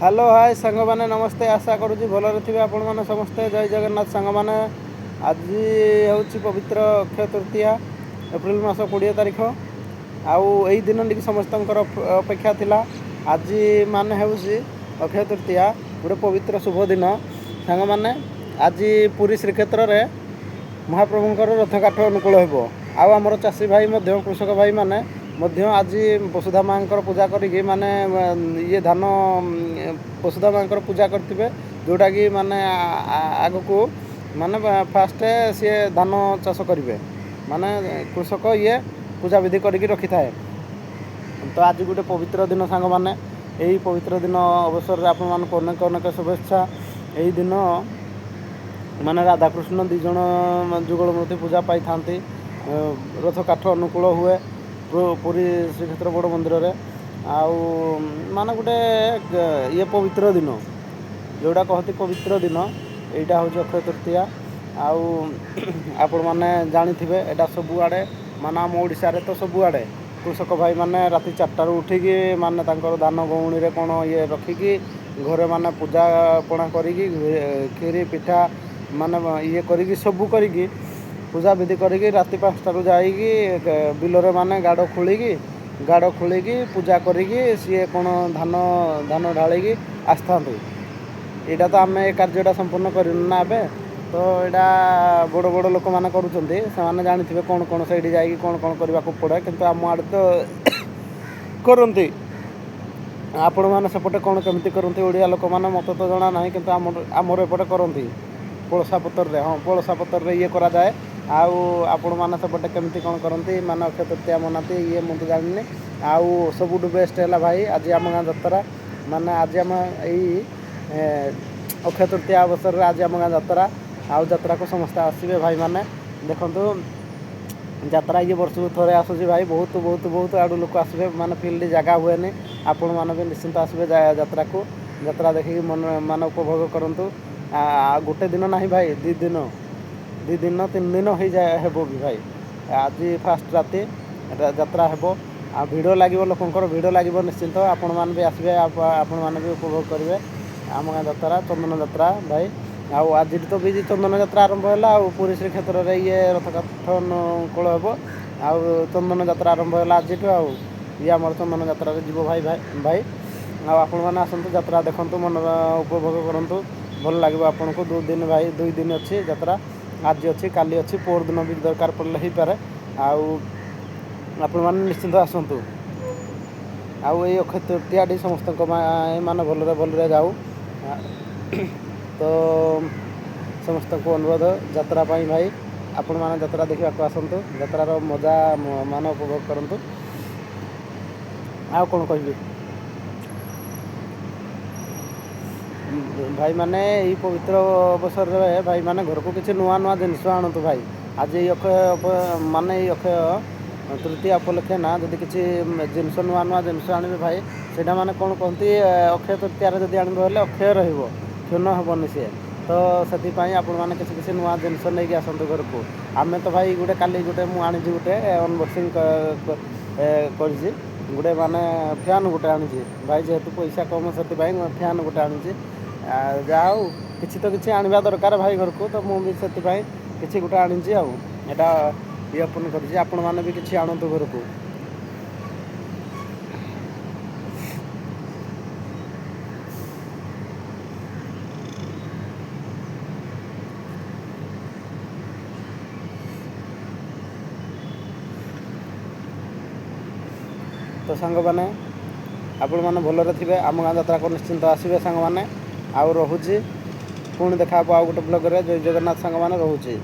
Hello hi ସାଙ୍ଗମାନେ, ନମସ୍ତେ। ଆଶା କରୁଛି ଭଲରେ ଥିବେ ଆପଣମାନେ ସମସ୍ତେ। ଜୟ ଜଗନ୍ନାଥ ସାଙ୍ଗମାନେ। ଆଜି ହେଉଛି ପବିତ୍ର ଅକ୍ଷୟ ତୃତୀୟା, ଏପ୍ରିଲ ମାସ 20 ତାରିଖ। ଆଉ ଏଇ ଦିନଟିକି ସମସ୍ତଙ୍କର ଅପେକ୍ଷା ଥିଲା। ଆଜି ମାନେ ହେଉଛି ଅକ୍ଷୟ ତୃତୀୟା, ଗୋଟେ ପବିତ୍ର ଶୁଭ ଦିନ ସାଙ୍ଗମାନେ। ଆଜି ପୁରୀ ଶ୍ରୀକ୍ଷେତ୍ରରେ ମହାପ୍ରଭୁଙ୍କର ରଥକାଠ ଅନୁକୂଳ ହେବ। ଆଉ ଆମର ଚାଷୀ ଭାଇ ମଧ୍ୟ, କୃଷକ ଭାଇମାନେ ମଧ୍ୟ ଆଜି ବସୁଧା ମାଆଙ୍କର ପୂଜା କରିକି ମାନେ ଇଏ ଧାନ ବସୁଧା ମାଆଙ୍କର ପୂଜା କରିଥିବେ, ଯେଉଁଟାକି ମାନେ ଆଗକୁ ମାନେ ଫାଷ୍ଟ ସିଏ ଧାନ ଚାଷ କରିବେ, ମାନେ କୃଷକ ଇଏ ପୂଜାବିଧି କରିକି ରଖିଥାଏ। ତ ଆଜି ଗୋଟେ ପବିତ୍ର ଦିନ ସାଙ୍ଗମାନେ। ଏହି ପବିତ୍ର ଦିନ ଅବସରରେ ଆପଣମାନଙ୍କୁ ଅନେକ ଅନେକ ଶୁଭେଚ୍ଛା। ଏହି ଦିନ ମାନେ ରାଧାକୃଷ୍ଣ ଦୁଇ ଜଣ ଯୁଗଳ ମୂର୍ତ୍ତି ପୂଜା ପାଇଥାନ୍ତି। ରଥ କାଠ ଅନୁକୂଳ ହୁଏ ପୁରୀ ଶ୍ରୀକ୍ଷେତ୍ର ବଡ଼ ମନ୍ଦିରରେ। ଆଉ ମାନେ ଗୋଟେ ଇଏ ପବିତ୍ର ଦିନ, ଯେଉଁଟା କହନ୍ତି ପବିତ୍ର ଦିନ, ଏଇଟା ହେଉଛି ଅକ୍ଷୟ ତୃତୀୟା। ଆଉ ଆପଣମାନେ ଜାଣିଥିବେ, ଏଇଟା ସବୁଆଡ଼େ ମାନେ ଆମ ଓଡ଼ିଶାରେ ତ ସବୁଆଡ଼େ କୃଷକ ଭାଇମାନେ ରାତି 4ଟାରୁ ଉଠିକି ମାନେ ତାଙ୍କର ଧାନ ଗଉଣୀରେ କ'ଣ ଇଏ ରଖିକି ଘରେ ମାନେ ପୂଜା ପଣା କରିକି କ୍ଷୀରି ପିଠା ମାନେ ଇଏ କରିକି ସବୁ କରିକି ପୂଜାବିଧି କରିକି ରାତି 5ଟାରୁ ଯାଇକି ବିଲରେ ମାନେ ଗାଡ଼ ଖୋଳିକି ପୂଜା କରିକି ସିଏ କ'ଣ ଧାନ ଢାଳିକି ଆସିଥାନ୍ତି। ଏଇଟା ତ ଆମେ ଏ କାର୍ଯ୍ୟଟା ସମ୍ପୂର୍ଣ୍ଣ କରିନୁ ନା ଏବେ ତ, ଏଇଟା ବଡ଼ ବଡ଼ ଲୋକମାନେ କରୁଛନ୍ତି। ସେମାନେ ଜାଣିଥିବେ କ'ଣ କ'ଣ ସେଇଠି ଯାଇକି କ'ଣ କ'ଣ କରିବାକୁ ପଡ଼େ। କିନ୍ତୁ ଆମ ଆଡ଼େ ତ କରନ୍ତି। ଆପଣମାନେ ସେପଟେ କ'ଣ କେମିତି କରନ୍ତି ଓଡ଼ିଆ ଲୋକମାନେ, ମୋତେ ତ ଜଣା ନାହିଁ, କିନ୍ତୁ ଆମର ଏପଟେ କରନ୍ତି ପଳସା ପତ୍ରରେ। ହଁ, ପଳସା ପତ୍ରରେ ଇଏ କରାଯାଏ। ଆଉ ଆପଣମାନେ ସେପଟେ କେମିତି କ'ଣ କରନ୍ତି, ମାନେ ଅକ୍ଷୟ ତୃତୀୟା ମନାନ୍ତି, ଇଏ ମୁଁ ତ ଜାଣିନି। ଆଉ ସବୁଠୁ ବେଷ୍ଟ ହେଲା ଭାଇ, ଆଜି ଆମ ଗାଁ ଯାତ୍ରା। ମାନେ ଆଜି ଆମ ଏଇ ଅକ୍ଷୟ ତୃତୀୟା ଅବସରରେ ଆଜି ଆମ ଗାଁ ଯାତ୍ରା। ଆଉ ଯାତ୍ରାକୁ ସମସ୍ତେ ଆସିବେ ଭାଇମାନେ। ଦେଖନ୍ତୁ, ଯାତ୍ରା ଇଏ ବର୍ଷକୁ ଥରେ ଆସୁଛି ଭାଇ। ବହୁତ ବହୁତ ବହୁତ ଆଡ଼ୁ ଲୋକ ଆସିବେ, ମାନେ ଫିଲ୍ଡ ଜାଗା ହୁଏନି। ଆପଣମାନେ ବି ନିଶ୍ଚିନ୍ତ ଆସିବେ ଯାତ୍ରାକୁ। ଯାତ୍ରା ଦେଖିକି ମନ ମାନେ ଉପଭୋଗ କରନ୍ତୁ। ଆଉ ଗୋଟେ ଦିନ ନାହିଁ ଭାଇ, 2 ଦିନ, 2 ଦିନ 3 ଦିନ ହେଇଯାଏ ହେବ ବି ଭାଇ। ଆଜି ଫାଷ୍ଟ ରାତି ଯାତ୍ରା ହେବ ଆଉ ଭିଡ଼ ଲାଗିବ, ଲୋକଙ୍କର ଭିଡ଼ ଲାଗିବ ନିଶ୍ଚିନ୍ତ। ଆପଣମାନେ ବି ଆସିବେ, ଆପଣମାନେ ବି ଉପଭୋଗ କରିବେ ଆମ ଗାଁ ଯାତ୍ରା, ଚନ୍ଦନ ଯାତ୍ରା ଭାଇ। ଆଉ ଆଜିଠୁ ତ ବି ଚନ୍ଦନ ଯାତ୍ରା ଆରମ୍ଭ ହେଲା। ଆଉ ପୁରୀ ଶ୍ରୀକ୍ଷେତ୍ରରେ ଇଏ ରଥକାଠ ଅନୁକୂଳ ହେବ ଆଉ ଚନ୍ଦନ ଯାତ୍ରା ଆରମ୍ଭ ହେଲା ଆଜିଠୁ। ଆଉ ଇଏ ଆମର ଚନ୍ଦନ ଯାତ୍ରାରେ ଯିବ ଭାଇ ଭାଇ ଭାଇ। ଆଉ ଆପଣମାନେ ଆସନ୍ତୁ, ଯାତ୍ରା ଦେଖନ୍ତୁ, ମନର ଉପଭୋଗ କରନ୍ତୁ, ଭଲ ଲାଗିବ ଆପଣଙ୍କୁ। 2 ଦିନ ଭାଇ, 2 ଦିନ ଅଛି ଯାତ୍ରା। ଆଜି ଅଛି, କାଲି ଅଛି, ପରଦିନ ବି ଦରକାର ପଡ଼ିଲେ ହେଇପାରେ। ଆଉ ଆପଣମାନେ ନିଶ୍ଚିନ୍ତ ଆସନ୍ତୁ। ଆଉ ଏଇ ଅକ୍ଷୟ ତୃତୀୟାଟି ସମସ୍ତଙ୍କ ମାନେ ଭଲରେ ଭଲରେ ଯାଉ। ତ ସମସ୍ତଙ୍କୁ ଅନୁରୋଧ ଯାତ୍ରା ପାଇଁ ଭାଇ, ଆପଣମାନେ ଯାତ୍ରା ଦେଖିବାକୁ ଆସନ୍ତୁ, ଯାତ୍ରାର ମଜା ମାନେ ଉପଭୋଗ କରନ୍ତୁ। ଆଉ କ'ଣ କହିବି ଭାଇମାନେ? ଏଇ ପବିତ୍ର ଅବସରରେ ଭାଇମାନେ ଘରକୁ କିଛି ନୂଆ ନୂଆ ଜିନିଷ ଆଣନ୍ତୁ ଭାଇ। ଆଜି ଏଇ ଅକ୍ଷୟ ମାନେ ଏଇ ଅକ୍ଷୟ ତୃତୀୟା ଉପଲକ୍ଷେ ନା ଯଦି କିଛି ଜିନିଷ, ନୂଆ ନୂଆ ଜିନିଷ ଆଣିବେ ଭାଇ, ସେଇଟା ମାନେ କ'ଣ କହନ୍ତି, ଅକ୍ଷୟ ତୃତୀୟାରେ ଯଦି ଆଣିବେ ହେଲେ ଅକ୍ଷୟ ରହିବ, କ୍ଷୁଣ୍ଣ ହେବନି ସିଏ। ତ ସେଥିପାଇଁ ଆପଣମାନେ କିଛି କିଛି ନୂଆ ଜିନିଷ ନେଇକି ଆସନ୍ତୁ ଘରକୁ। ଆମେ ତ ଭାଇ ଗୋଟେ କାଲି ଗୋଟେ ମୁଁ ଆଣିଛି, ଗୋଟେ ଅନବକ୍ସିଂ କରିଛି, ଗୋଟେ ମାନେ ଫ୍ୟାନ୍ ଗୋଟେ ଆଣିଛି ଭାଇ। ଯେହେତୁ ପଇସା କମ୍, ସେଥିପାଇଁ ଫ୍ୟାନ୍ ଗୋଟେ ଆଣିଛି। ଯାହା ହଉ, କିଛି ତ କିଛି ଆଣିବା ଦରକାର ଭାଇ ଘରକୁ, ତ ମୁଁ ବି ସେଥିପାଇଁ କିଛି ଗୋଟେ ଆଣିଛି। ଆଉ ଏଇଟା ଇଏ ଓପନ୍ କରିଛି। ଆପଣମାନେ ବି କିଛି ଆଣନ୍ତୁ ଘରକୁ। ତ ସାଙ୍ଗମାନେ, ଆପଣମାନେ ଭଲରେ ଥିବେ, ଆମ ଗାଁ ଯାତ୍ରାକୁ ନିଶ୍ଚିନ୍ତ ଆସିବେ ସାଙ୍ଗମାନେ। ଆଉ ରହୁଛି, ପୁଣି ଦେଖା ହେବ ଆଉ ଗୋଟେ ବ୍ଲଗ୍ରେ। ଜୟ ଜଗନ୍ନାଥ ସାଙ୍ଗମାନେ, ରହୁଛି।